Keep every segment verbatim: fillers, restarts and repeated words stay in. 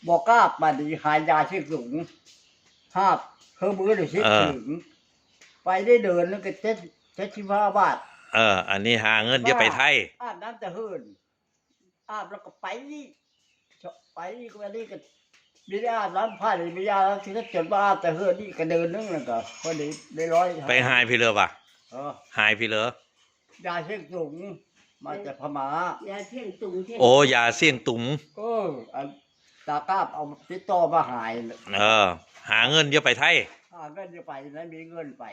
บ่กล้าปานนี้ หายาเสียงสูง หาบเครื่องมือเลยสิ เออ ถึง ไปได้เดือนนึงก็เจ็ด เจ็ดสิบห้าบาท เออ อันนี้หาเงินเดี๋ยวไปไทย อาบน้ำแต่เหิน อาบแล้วก็ไปนี่ ไปนี่ก็ไปนี่ก็ มีได้อาบน้ำผ่านมียาแล้วที่จนว่าอาบแต่เหินนี่ก็เดือนนึงแล้วก็พอดีได้ร้อย ไปหายพี่เลยปะ เออ หายพี่เลย ยาเสียงสูง มาจากพม่า ยาเสียงสูงเสียง โอ้ ยาเสียงตุง เออ อันตากล้าเอาติดต่อมาหาย เออ หาเงินเดี๋ยวไปไทย หาเงินเดี๋ยวไปนะ มีเงินไป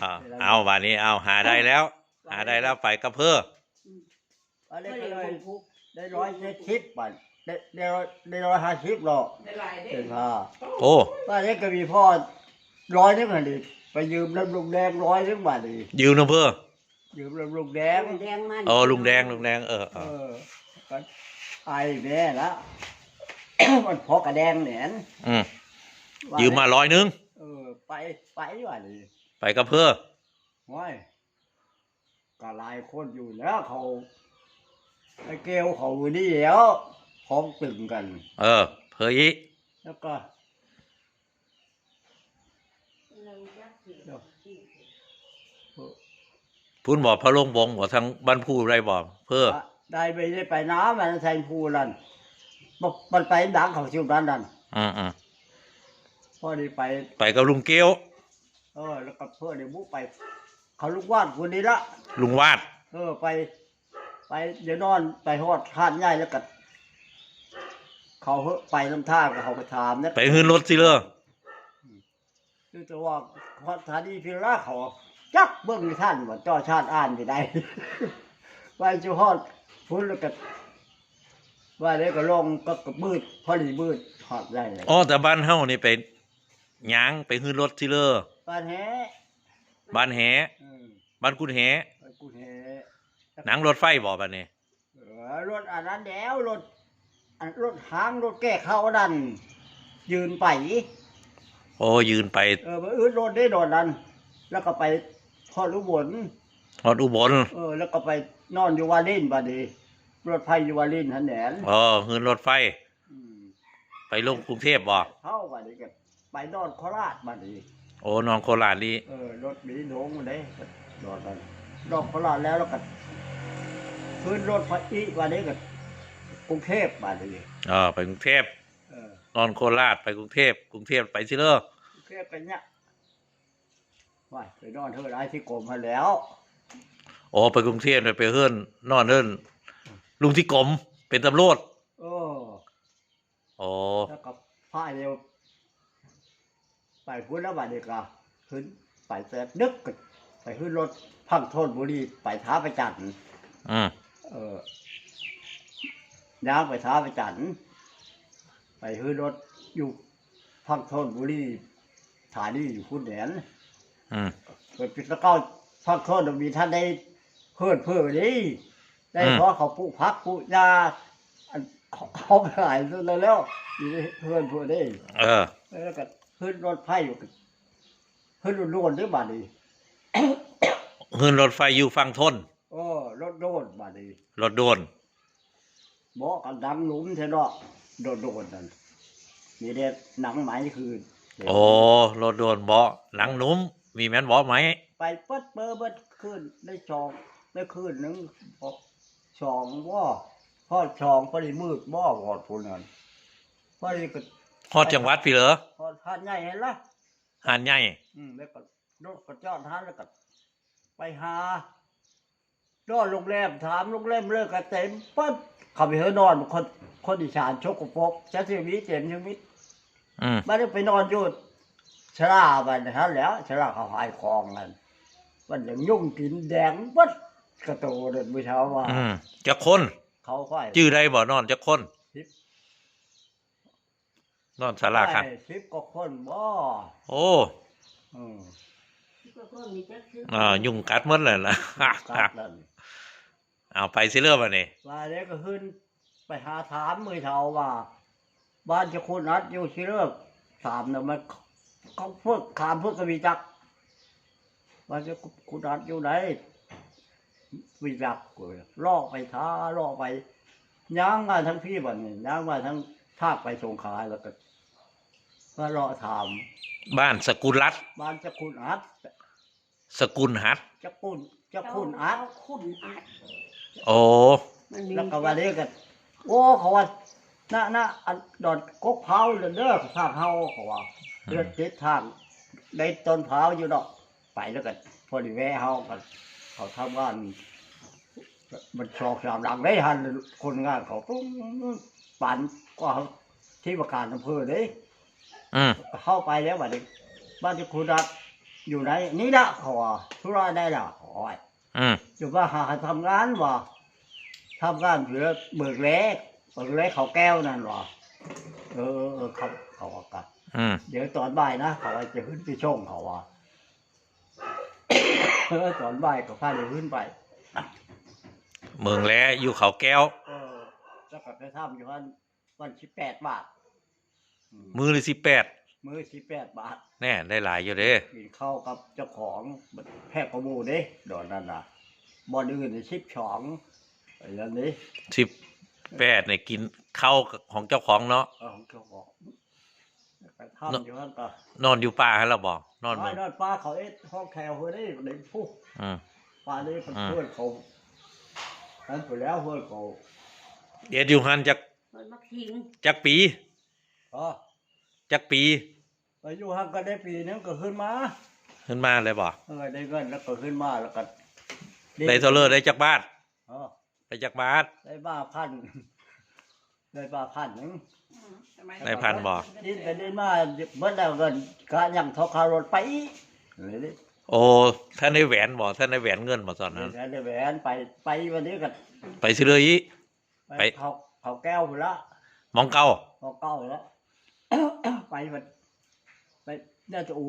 อ่า เดี๋ยวเรา เอา บาดนี้ เอา หาได้แล้ว หาได้แล้ว ไปกับเพื่อ อันนี้ก็เลยได้ร้อยเจ็ดสิบบาท ได้ ได้ร้อย ได้ร้อยห้าสิบหรอก ได้หลายเด้ เป็นพา โอ้ บ้านนี้ก็มีพ่อร้อยนึงหั่นดิ ไปยืมน้ำลุงแดงร้อยนึงบาทดิ ยืมน้ำเพื่อ ยืมน้ำลุงแดง ลุงแดงมัน อ๋อ ลุงแดง ลุงแดง เออ เอ เออ อ ก็ไอแม่ละ มันพอกระแดงแหนน อืม ว่า ยืมมาร้อยนึง เออ ไป ไปว่าดิ ไปกับเพื่อ โอ้ย ก็หลายคนอยู่แล้ว เขา ไอ้เกลเขานี่แล้ว พ้องตึงกัน เออ เพื่ออีก แล้วก็ พุ้นบอกพระโลงบงบอกทางบ้านผู้ได้บอกเพื่อ ได้ไป ได้ไปน้ำมันใส่ภูนั่น มันไปดังเขาชิวด้านนั้น อืมอืม พอดีไป ไปกับลุงเกี้ยว เออ แล้วก็เพื่อเดี๋ยวบุไป เขาลุงวาดคนนี้ละ ลุงวาด เออ ไป ไป เดี๋ยวนอน ไปฮอดหาดใหญ่แล้วก็ เขาเหอะไปนำทาง เขาก็ถามนะ ไปหื้นรถสิเลอ คือจะว่าฮอดสถานีพิลาเขา จักเบิ่งอยู่ท่านว่าจอชาติอ่านอยู่ใด ไปจะฮอดพุ้นแล้วก็ ว่าแล้วก็ลงก็ ก็มืด พอดีมืด ฮอดได้เลย อ๋อ แต่บ้านเฮานี่ไป ย่างไปหื้นรถสิเลอ บ้านแฮ บ้านแฮ อืม บ้านกุดแฮ บ้านกุดแฮ หนังรถไฟบ่บัดนี้ เออ รถอันนั้นแล้ว รถ อันรถหางรถแก้เขานั่น ยืนไป โอ้ ยืนไป เออ ไปอืดรถได้ดอนนั้น แล้วก็ไปฮอดอุบล ฮอดอุบล เออ แล้วก็ไปนอนอยู่วารินบัดนี้ รถไฟอยู่วารินหั้นแหละ อ๋อ หื้นรถไฟ อืม ไปลงกรุงเทพฯบ่ เฮาบัดนี้ก็ไปนอนโคราชบัดนี้ โอ้ นอนโคราชนี่ เออ รถมีหลวงหมดเลย นอนนั่น นอนโคราชแล้ว แล้วก็ขึ้นรถไปอีกบัดนี้ก็กรุงเทพฯบัดนี้ เออ ไปกรุงเทพฯ เออ นอนโคราชไปกรุงเทพฯ กรุงเทพฯไปสิเลอ กรุงเทพฯไปเนี่ย ว่าไปนอนเฮือนอ้ายที่กรมหั้นแล้ว อ๋อ ไปกรุงเทพฯเนี่ยไปเฮือน นอนเฮือนลุงที่กรม เป็นตำรวจ เออ อ๋อ แล้วก็พาเดียว ไปพุ้นแล้วบัดนี้ก็ขึ้นไปแต่ดึกก็ไปขึ้นรถฝั่งธนบุรีไปท่าพระจันทร์ อืม เออ ย่างไปท่าพระจันทร์ ไปขึ้นรถอยู่ฝั่งธนบุรี สถานีอยู่พุ้นแหน อืม ไปปิดตะเก้าฝั่งธนบุรีท่านได้เฮือนเพิ่นนี่ ได้ อืม เพราะเขาปลูกผักปลูกหญ้า อัน เขา เขาขายแล้ว อยู่ในเฮือนเพิ่นเด้ เออ แล้วก็ขึ้นรถไฟอยู่ ขึ้นรถด่วนเด้บัดนี้ ขึ้นรถไฟอยู่ฝั่งธน เออ รถด่วนบัดนี้ รถด่วน เบาะก็หนังหนุมแท้เนาะ ด่วนๆนั่น มีแต่หนังไหมคือ โอ้ รถด่วนเบาะหนังหนุม มีแม่นเบาะไหม ไปเปิดเปิดเบิดคืน ได้สอง ได้คืนหนึ่ง สองบ่ ฮอดสองพอดีมืดบ่ ฮอดพุ้นนั่น พอดีก็ ฮอดจังหวัดพี่เหรอ ฮอดหาดใหญ่หั้นละ หาดใหญ่ อืม แล้วก็รถก็จอดหั้น แล้วก็ไปหา นอนโรงแรม ถามโรงแรมเลยก็เต็มปั๊บ เข้าไปเฮือนนอน คน คนอีสานชกกระปรก จักสิมีเต็มชีวิต อืม บัดนี้ไปนอนอยู่ศาลาบัดนี้หั้นแหล้ว ศาลาเขาขายของนั่น มันยังยุงกินแดงเบิดกระโตเด้อมื้อเช้าว่า อืม จักคน เขาค่อย จื่อได้บ่ นอนจักคน สิบ นอนศาลาครับ ได้สิบกว่าคนบ่ โอ้ อืม สิบกว่าคนมีจักสิบ อ่า ยุงกัดหมดเลยนะ กัดนั่น เอาไปสิเลอบัดนี้ ว่าแล้วก็ขึ้นไปหาถามมื้อเช้าว่า บ้านเจ้าคุณอัดอยู่สิเลอ ถามน่ะมัน เขาเพิ่นถามเพิ่นก็มีจัก บ้านเจ้าคุณอัดอยู่ไหน มีจัก เลาะไปท้า เลาะไป ย่างมาทั้งพี่บัดนี้ ย่างมาทั้ง ทางไปสงขลา แล้วก็มาเลาะถาม บ้านสกุลรัตน์ บ้านเจ้าคุณอัด สกุลหัด เจ้าคุณ เจ้าคุณอัด เจ้าคุณอัด โอ้ มันมี แล้วก็วันนี้ก็ โอ้ เขาว่า ณ ณ อันดอนกกเผาเด้อ ทางเฮา เขาว่า อืม เลือดติดทาง ในต้นเผาอยู่ดอก ไปแล้วก็ พอดีแวะเฮาก็ เขาทำงาน มันสองสามหลังได้หัน คนงานเขา ปานก็ที่ว่าการอำเภอเด้ อืม เข้าไปแล้วบัดนี้ บ้านที่คุณรักอยู่ไหน นี่ละ เขาว่า ธุระได้ละ โอ้ย อืม อยู่บ้านหาทำงานวะ ทำงานอยู่เบิกแล เบิกแลเขาแก้วนั่นวะ เออ เออ เออ ครับ เขาว่ากัน อืม เดี๋ยวตอนบ่ายนะ เขาว่าจะขึ้นไปส่งเขาว่า เออ ตอนบ่ายก็พาเดินขึ้นไป เมืองแลอยู่เขาแก้ว เออ แล้วก็ไปทำอยู่วัน วันสิบแปดบาท อืม มื้อละสิบแปด มื้อสิบแปดบาท แน่ ได้หลายอยู่เด้ กินข้าวกับเจ้าของ แพงกว่าหมู่เด้ ดอนนั่นน่ะ บ่อนอื่นนี่สิบสอง ไอ้นั่นนี่ สิบแปดเนี่ยกินข้าวของเจ้าของเนาะ เออ ของเจ้าของ ไปทำอยู่นั่นก็ นอนอยู่ป่าหั่นล่ะบ่ นอน ไม่ บ่ นอนป่าเขาเอ็ดห้องแถวเฮ้ยนี่ ในผู้ อืม ป่านี่เพิ่น อืม เพื่อนเขา นั่นไปแล้วเพื่อนเขา เอ็ดอยู่หั่นจัก เพิ่นมักทิ้ง จักปี อ๋อ จักปี ไปอยู่หั่นก็ได้ปีนึงก็ขึ้นมา ขึ้นมาเลยบ่ เออ ได้เงินแล้วก็ขึ้นมาแล้วก็ ได้เท่าเลย ได้จักบาท อ๋อ ได้จักบาท ได้มาพัน ได้มาพันหนึ่ง อืม ได้พันบ่ ดิ้นไปดิ้นมา เบิดแล้วเงิน กะยังเท่าค่ารถไปอีก เลยดิ โอ้ ท่านได้แหวนบ่ ท่านได้แหวนเงินบ่ตอนนั้น ท่านได้แหวน ไป ไปวันนี้ก็ ไปซื้อเลยอีก ไป ไปเขา เขาแก้วพุ้นละ หม่องเก่า เขาเก้าแล้ว ไปมัน ไปญาติอู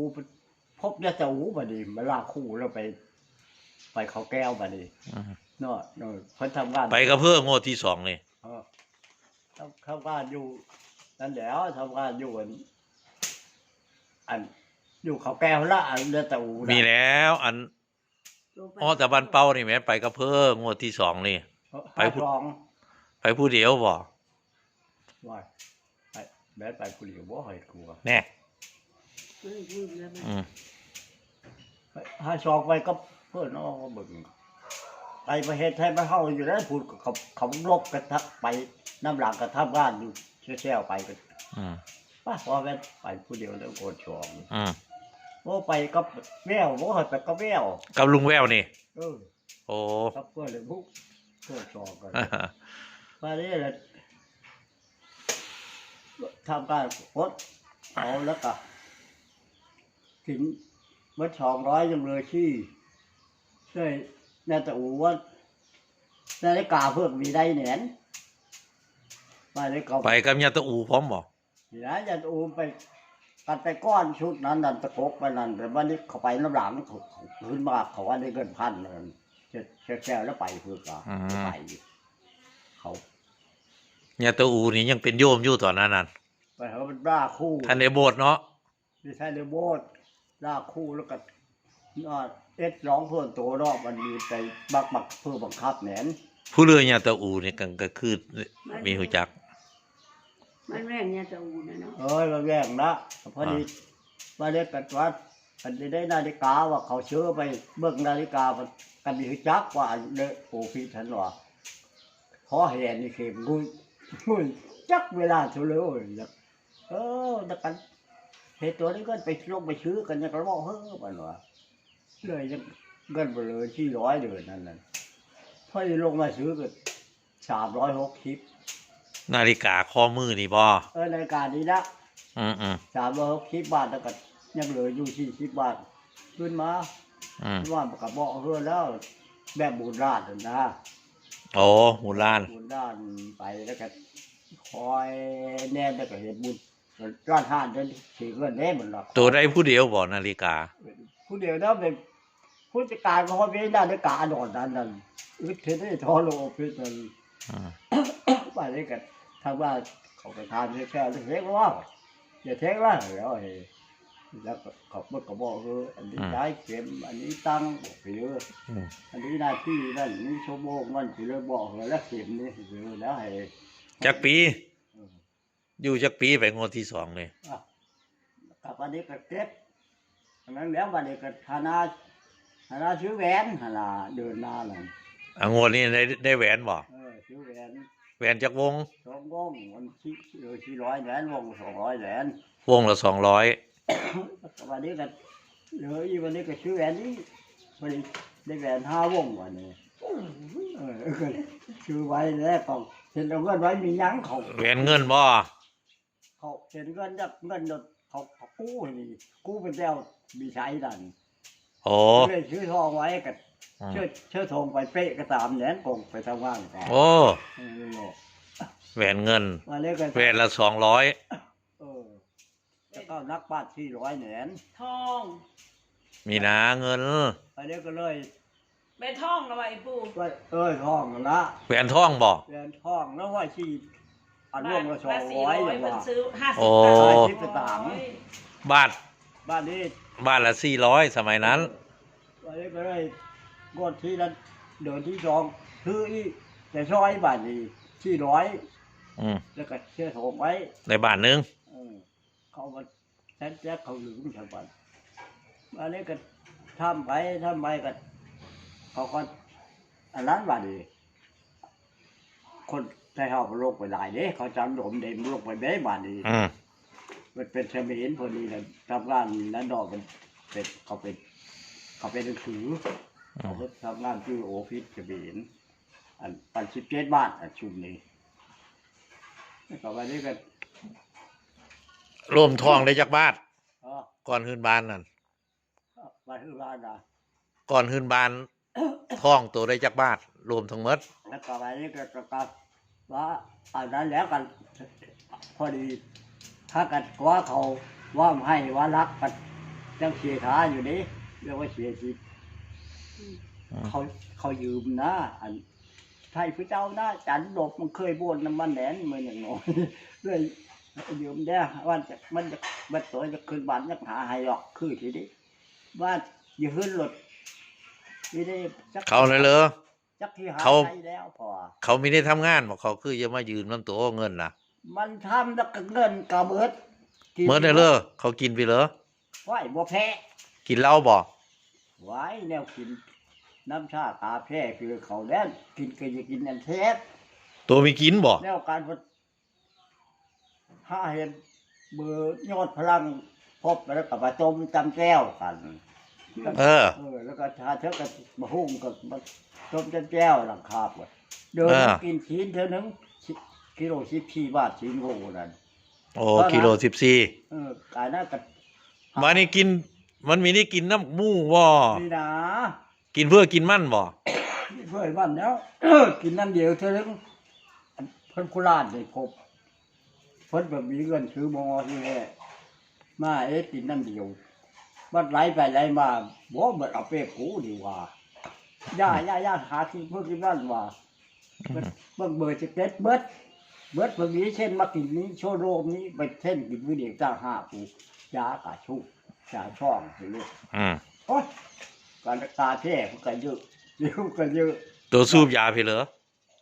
พบญาติอูบัดนี้ มาลาคู่แล้วไป ไปเขาแก้วบัดนี้ อืม เนาะ เออ เพิ่นทำงาน ไปกับเพื่องวดที่สองนี่ เออ ทำ ทำงานอยู่ นั่นแหละ ทำงานอยู่อัน อัน อยู่เขาแก้วละ อันญาติอูนะ มีแล้ว อัน อ๋อ แต่บ้านเป้านี่แหม ไปกับเพื่องวดที่สองนี่ เออ ไปผู้ ห้าสอง ไปผู้เดียวบ่ ว่าไป แม่ไปผู้เดียวบ่ให้กลัว แน่ อืม อืม ห้าสองไปกับเพื่อน เอาเบิ่ง ไปประเทศไทยมาเฮาอยู่แล้ว พูดกับเขา เขาลบกันทักไป น้ำหลังก็ทำงานอยู่แซวๆไปกัน อืม ป้า พอแม่นไปผู้เดียวแล้วโกนสอง อืม โอ้ ไปกับแวว บ่ให้ไปกับแวว กับลุงแววนี่ เออ โอ้ กับเพื่อนเลยบุก โกนสองกัน มานี่แหละ ทำการกดเอาแล้วก็ ถึงเบิดสองร้อย ยังเลยที่ ใช่ นาตาอูว่า นาฬิกาเพิ่งมีได้แหนน ไปเลยเขา ไปกับญาติอูพร้อมบ่ นี่นะญาติอูไป กันไปก้อนชุดนั้นนั่น ตะกกไปนั่น แต่วันนี้เขาไปน้ำหลัง เขา เขาขึ้นมา เขาว่าได้เงินพันนั่น เสร็จ เสร็จแล้วไปเพิ่งก็ อืม ไปอยู่ เขา ญาติอูนี่ยังเป็นโยมอยู่ตอนนั้นนั่น ไปเขาเป็นบ้าคู่ ท่านได้โบสถ์เนาะ มีไทยในโบสถ์ ลากคู่แล้วก็ อ่า เอ็ดร้องเพิ่นโตเนาะ มันมีไปบักบักเพื่อบังคับแหนน ผู้เรือญาติอูนี่ก็ ก็คือ มัน มีฮู้จัก มันแม่นญาติอูนะเนาะ เอ้ย มันแม่นนะ พอดี อ่า มาเรียกกันว่า อันนี้ได้นาฬิกาว่าเขาเชื่อไปเบิ่งนาฬิกา มันกันมีฮู้จักว่าอันเลอะโอพีทันว่า ขอแหนนี่เข็มงุย งุย จักเวลาเท่าเลย เออ แล้วกัน เฮ็ดตัวนี้ก็ไปลงไปซื้อกัน ยังกระบอกเฮ้อมันว่า เลยยังเงินบ่เหลือสี่ร้อยเดือนนั่นน่ะ พอดีลงมาซื้อก็สามร้อยหกสิบ นาฬิกาข้อมือนี่บ่ เออ นาฬิกานี้ละ อืมๆ สามร้อยหกสิบบาท แล้วก็ยังเหลืออยู่สี่สิบบาท ขึ้นมา อืม ว่ามันก็บอกเฮ้อแล้ว แบบโบราณนั่นนะ โอ้ โบราณ โบราณไปแล้วก็คอยแนมแล้วก็เฮ็ดบุญ ร้านอาหารเดินถือเงินได้หมดหรอก ตัวได้ผู้เดียวบ่นาฬิกา ผู้เดียวนะ เป็นผู้จัดการเขาเป็นนาฬิกาอันอ่อนนั้นนั่น อึดเทนได้ทอโลออฟฟิศนั่น อืม ไปเลยกัน ทางบ้านเขาไปทานแค่ๆ เล็กๆ ว่า อย่าเทคละ แล้วไอ้ แล้วก็เขาเพิ่นก็บอก เออ อันนี้ อืม ย้ายเข็ม อันนี้ตั้ง บอกไปเลย อืม อันนี้หน้าที่นั่น นี่ชั่วโมงมัน สิเลยบอก เออ แล้วเข็มนี่ เออ แล้วให้ จักปี เออ อยู่จักปีไปงวดที่สองนี่ อ่ะ กับอันนี้ก็เก็บ อันนั้นแล้วบัดนี้ก็หานา หานาซื้อแหวนหั่นล่ะ เดินหน้านั่น อ่ะ งวดนี้ได้ ได้แหวนบ่ เออ ซื้อแหวน แหวนจักวง สองวง มันสี่ เออ สี่ร้อยแหวน วงละสองร้อยแหวน วงละสองร้อย กับอันนี้ก็เหลืออีก วันนี้ก็ซื้อแหวนนี้ พอดีได้แหวนห้าวงวันนี้ เออ ก็ซื้อไว้แล้วก็เห็นเอาเงินไว้มีหยังเขา แหวนเงินบ่ เขาเห็นเงินจากเงินเขา เขากู้นี่ กู้เป็นแก้วมีใช้ดัน โอ้ ก็เลยซื้อทองไว้กับ อืม เชื่อ เชื่อทองไปเป๊ะก็สามแสนกงไปทำงานก่อน โอ้ เออ แหวนเงิน วันนี้ก็ แหวนละสองร้อย เออ แล้วก็นักบาทสี่ร้อยแหวน ทอง มีนะเงิน อันนี้ก็เลย แหวนทองละวะไอ้ปู่ ว่า เออ ทองนั่นละ แหวนทองบ่ แหวนทองแล้วว่าสี่ อันวงละ บาท สองร้อย บาทสี่ร้อย อย่างว่า เพิ่นซื้อห้าสิบ โอ้ ตังค์ ห้าสิบสตางค์ บาท บาทนี้ บาทละสี่ร้อย สมัยนั้น เออ อันนี้ก็เลยงวดที่ละ เดือนที่สอง ซื้ออีก แต่ซอยบาทนี้สี่ร้อย อืม แล้วก็เชื่อทองไว้ ในบาทหนึ่ง เออ เขาว่าแทนแจ๊กเขาลืมชาวบ้าน อันนี้ก็ทำไปทำไปก็ เขาก็ อันนั้นบาดนี้ คนไทยเฮามันลงไปหลายเด้ เขาจำหลมเด่นลงไปเด้บาดนี้ อืม มันเป็นเขมรพอดีนะ ทำงานนั้นดอกมันเป็น เขาเป็น เขาเป็นหนังสือ อืม เขาก็ทำงานที่โอฟิศเขมร อันปันสิบเจ็ดบาท อันชุมนี้ แล้วก็วันนี้ก็ รวมทองได้จักบาท อ๋อ ก่อนขึ้นบ้านนั่น วันขึ้นบ้านนะ ก่อนขึ้นบ้าน ทองตัวได้จักบาท รวมทั้งหมด แล้วก็วันนี้ก็ ก็ ก็ว่า อันนั้นแล้วกัน พอดี ถ้ากันว่าเขาว่าให้ว่ารักกัน ยังเสียขาอยู่นี่ เรียกว่าเสียชีวิต อืม เขา เขายืมนะ อัน ไทยพระเจ้านะ จันดบมันเคยบวชน้ำมันแหนน เหมือนอย่างน้อย เลยยืมได้ วันจะ มันจะ มันตัวจะขึ้นบ้าน จะหาให้หรอก คือทีนี้ ว่าอย่าหื้นรถ ทีนี้จัก เขาเลยเหรอ จักที่หา เขา ใช้แล้วพอ เขาไม่ได้ทำงานบ่ เขาคือจะมายืมนำตัวเงินนะ มันทำแล้วก็เงินก็เบิด กิน เมิดเลยเหรอ เขากินไปเหรอ ไหวบ่แพ้ กินเหล้าบ่ ไหวแนวกิน น้ำชากาแฟคือเขาแล้ว กินก็อย่ากินอันแซ่บ ตัวมีกินบ่ แนวการพด ถ้าเห็นเบอร์ยอดพลังพบแล้วก็มาต้มจำแจ่วกัน เออ เออ แล้วก็ถ้าเธอก็มาหุงก็มาต้มจำแจ่วหลังคาบ เดิน เออ กินชิ้นเท่านึง กิโลสิบสี่บาท ชิ้นโหนั่น โอ้ ตอนนั้น กิโลสิบสี่ เออ ขายหน้ากับ มานี่กิน มันมีนี่กินน้ำหมูบ่ นี่นะ กินเพื่อกินมันบ่ เพื่อมันแล้ว กินนั่นเดียวเท่านั้น เพิ่นโคราชได้พบ เพิ่นแบบมีเงินซื้อหมอที่แท้ มาเอ๊ะกินนั่นเดียว บัดไหลไปไหลมา บ่ บัดเอาเปรียบกูดีกว่า อย่า อย่า อย่าหากินเพื่อกินนั่นว่า เบิด เบิด เบิดจะเก็ดเบิด เบิดเพิ่นมีเช่นมากินนี้โชว์โรมนี้ไปเช่นกินวิเดียจ้างห้ากู ยากะชุก ยาช่องสิลูก อืม โอ๊ย การกาแฟมันก็เยอะ เดี๋ยวมันก็เยอะ ตัวสูบยาไปเหรอ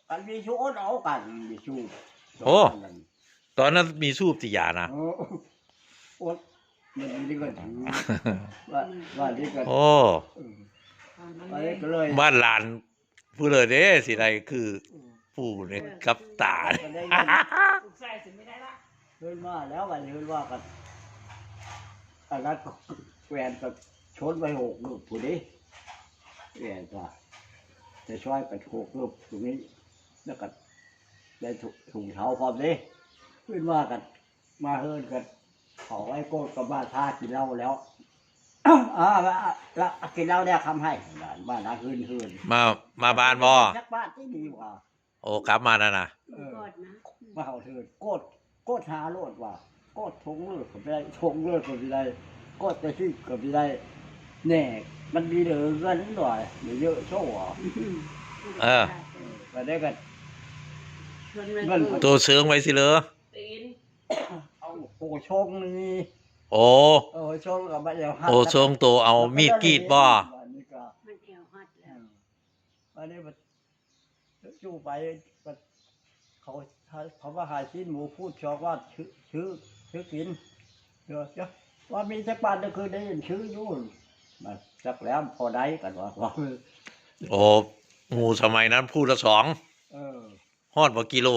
กันมีชูอดเอากัน มีชู โอ้ ตอนนั้นมีสูบติยานะ เออ อด มันมีเรื่องถือ ว่า ว่าเรื่องกัน โอ้ เออ อันนี้ก็เลย บ้านหลานผู้เลยเด้ สิได้คือ อืม ปู่เนี่ยกับตา ก็ได้เงิน ลูกชายสิไม่ได้ละ เพิ่นมาแล้ว วันนี้เพิ่นว่ากัน อันนั้นก็แหวนก็ชนไว้หกลูกผู้นี้ แหวนก็จะช่วยกันหกลูกตรงนี้ แล้วก็ได้ถุง ถุงเท้าพร้อมนี้ เพิ่นว่ากัน มาเฮิรนกัน เขาไอ้โกดก็มาท้ากินเหล้าแล้ว อ่า แล้ว แล้วกินเหล้าเนี่ยคำให้ บ้านนะ เฮิรน เฮิรน มา มาบ้านบ่ จักบ้านที่ดีกว่า โอ้ กลับมาแล้วนะ เออ กอดนะ มาเขาเถิด โกด โกดหาโลดว่ะ โกดทงเลิกก็ไม่ได้ ทงเลิกก็ไม่ได้ โกดจะซื้อก็ไม่ได้ แน่ มันมีเหลือเงินหน่อย เหลือเยอะโซ่อ่ะ เออ เออ มาได้กัน เงิน ตัวเซิงไว้สิเหรอ ตีน เอาโอชงนี่ โอ้ เออ โอชงกับใบเดียวหัก โอชงตัวเอามีดกรีดบ่ อันนี้ก็ มันแอวหัดแล้ว เออ อันนี้มัน อยู่ไป มัน เขาเขาว่าหาชิ้นหมูพูดชอกว่าซื้อซื้อซื้อกิน เดี๋ยวเดี๋ยวว่ามีจักบาทก็คือได้ยินซื้ออยู่มาจักแล้วพอได้กันว่าว่า โอ้หมูสมัยนั้นพูดละสอง เออ ฮอดบ่กิโล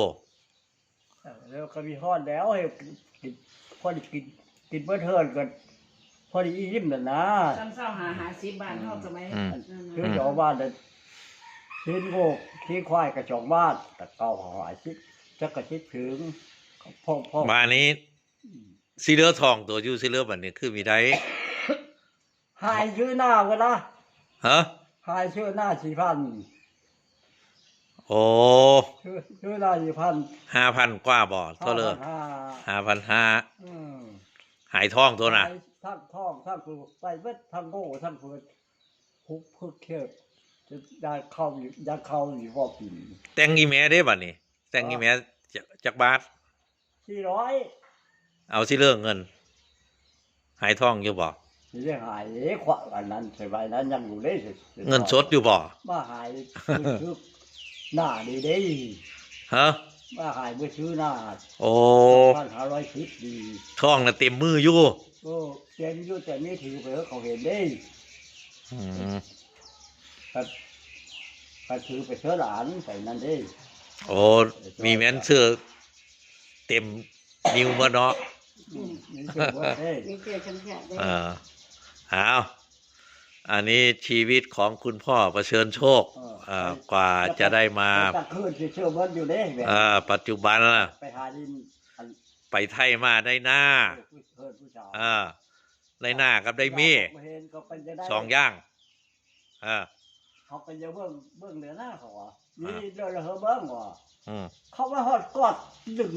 แล้วก็มีฮอดแล้วให้กินพอได้กินกินเบิดเฮือนกันพอได้อิ่มนั่นนะ ซ้ำเศร้าหาหาสิบบาทเท่าสมัย อืม นั่น ซื้อ น่ะ สองบาทเลยซื้อโง่ซื้อควายกับสองบาทแต่เก่าหายสิจักกะสิถึงพ่อพ่อ บ้านนี้สิเหลือทองตัวอยู่สิเหลือบัดนี้คือมีได้ หายซื้อหน้ากันละ ฮะ หายซื้อหน้าสี่พัน โอ้ ซื้อซื้อหน้าสี่พัน ห้าพันกว่าบ่เท่าเลย ห้า ห้าพันห้า อืม หายทองตัวน่ะ ไปทั้งทองทั้งคือไปเบิดทั้งโง่ทั้งเพิดคุกพึกเทพจะได้เข้าอยู่ได้เข้าอยู่บ่ปี แต่งอีแม่ได้บัดนี้ แต่งอีแม่จักจักบาท สี่ร้อย เอาสิเรื่องเงิน หายทองอยู่บ่ เสียหายเอ้ยขวะอันนั้นใส่ไว้นั้นยังอยู่ได้ เงินสดอยู่บ่ มาหายซื้อหน้าดีเด้ ฮะ มาหายไปซื้อหน้า โอ้ พันห้าร้อยสิบดี ทองน่ะเต็มมืออยู่ ก็เต็มอยู่แต่ไม่ถือไปให้เขาเห็นเด้ อืม ก็ก็ถือไปเชื่อหลานใส่นั่นเด้ โอ้มีแม่นเสื้อเต็มนิ้วหมดเนาะ นี่ถือว่าเด้ มีเจอฉันแค่ได้ เออเอาอันนี้ชีวิตของคุณพ่อประเชิญโชคเอ่อกว่าจะได้มา แต่คืนที่เชื่อเบิดอยู่เด้แบบ เอ่อปัจจุบันล่ะ ไปหาดินอัน ไปไถมาได้หน้า เพื่อนผู้สาว เออได้หน้ากับได้มี เห็นเขาเป็นจะได้ สองอย่างเออ เขาเป็นจะเบิ่งเบิ่งเดือนหน้าเขาอ่ะ อ่า มีเดือนละเฮอเบิ่งว่ะ อืม เขามาหอดกอดดึง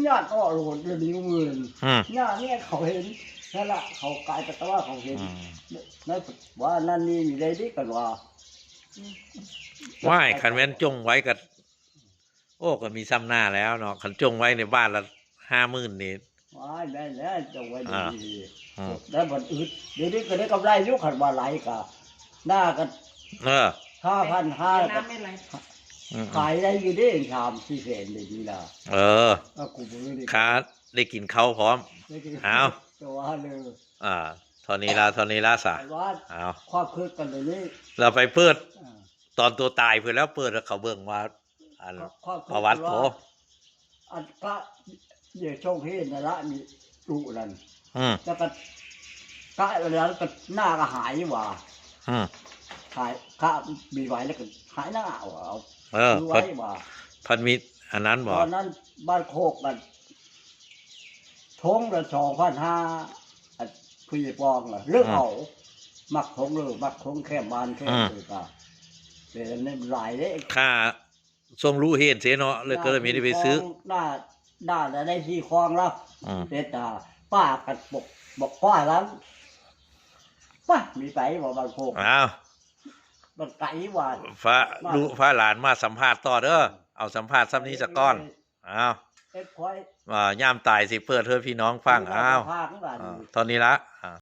ญาติออกโหลดเลยนิ้วมือ อืม ญาติเนี่ยเขาเห็นนั่นแหละเขากลายเป็นว่าเขาเห็น อืม นั่นว่านั่นนี่มีได้ดีกันว่า ว่ายคันแม่นจงไว้กับโอ้ก็มีซ้ำหน้าแล้วเนาะคันจงไว้ในบ้านละห้าหมื่นนี่ ว้ายได้แล้วจะไว้ดีๆ อืม แล้วมันอึดเดี๋ยวนี้ก็ได้กำไรอยุคขันว่าไหลกะหน้ากัน เออ ห้าพันห้า น้ำไม่ไหล อืม ขายได้อยู่ได้สามสี่แสนเลยดีละ เออ ก็กูมือนี่ ค้าได้กินข้าวพร้อม ได้กิน เอา แต่ว่าเลย อ่าเท่านี้ละเท่านี้ละสะ แต่ว่า เอา ความคิดกันเลยนี่ เราไปเปิด อ่า ตอนตัวตายเพื่อแล้วเปิดแล้วเขาเบิ่งว่า อัน ความคิด ประวัติ ว่า โถ อันพระเดี๋ยวโชคเห็นนั่นละมีตู้นั่น อืม แล้วก็กะแล้วก็หน้าก็หายว่า อืม หายกะมีไว้แล้วก็หายหน้าเอา เออ ดู พั ไว้ น ว่า พันมีอันนั้นบ ต อก อนนั้นบ้านโคกกันทงละสองพันห้าอันคุยปองละเลือกเอา มักทงเลยมักทงแค่บ้านแค่เลยก็เป็นในหลายเลย ค่าส่งรู้เห็นเสียเนาะเลยก็เลยไม่ได้ไปซื้อ หน้าหน้าแล้วได้ที่คลองแล้ว อืม เป็นตาป้ากันบอกบอกป้าแล้วป้ามีไปบอกบ้านโคก อ้าว มันไกลว่า ฟ้าลูกฟ้าหลานมาสัมภาษณ์ต่อเด้อเอาสัมภาษณ์ซ้ำนี้สักก้อนอ้าว เอ็ดคอย อ่าย่ามตายสิเปิดเพื่อพี่น้องฟังอ้าว ภาคข้างหลัง อ่าเท่านี้ละอ่า